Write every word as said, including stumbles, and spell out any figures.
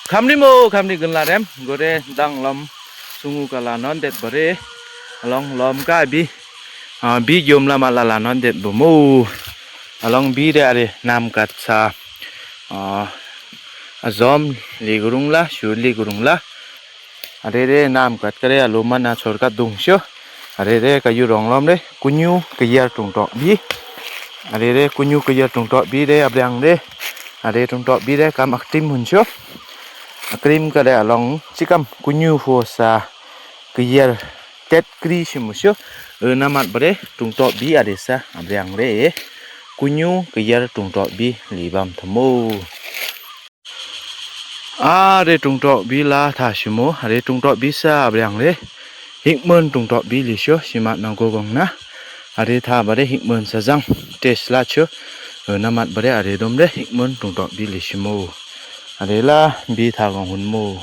Khamri mo, khamri gunlarem, gore dang lom sungu ka lanon det bare, along lom ka bi, ah, bi gyom lama la lanon det bo mo. Along bi de are nam kat sa, ah, azom li gurung la, shuli gurung la. Are de nam kat kare aloma na chor kat dung sio. Are de kayu rong lom de, kunyu kayer tungtok bi. Are de kunyu kayer tungtok bi de abriang de. Are tungtok bi de kam aktim hun sio. Akrim kare along chikam kunyu fo sa kayer tet kri simu sio. E namat bare tungtok bi are sa abriang de. Kunyu kayer tungtok bi libam thamo. Are tungtok bi la tha simo, are tungtok bi sa abriang re. Hikmun tungtok bi li sio, simat na gogong na. Are tha bare hikmun sa jang, tes la sio. E, namat bare are dom re, hikmun tungtok bi li simo. Are la bi tha gong hun mo.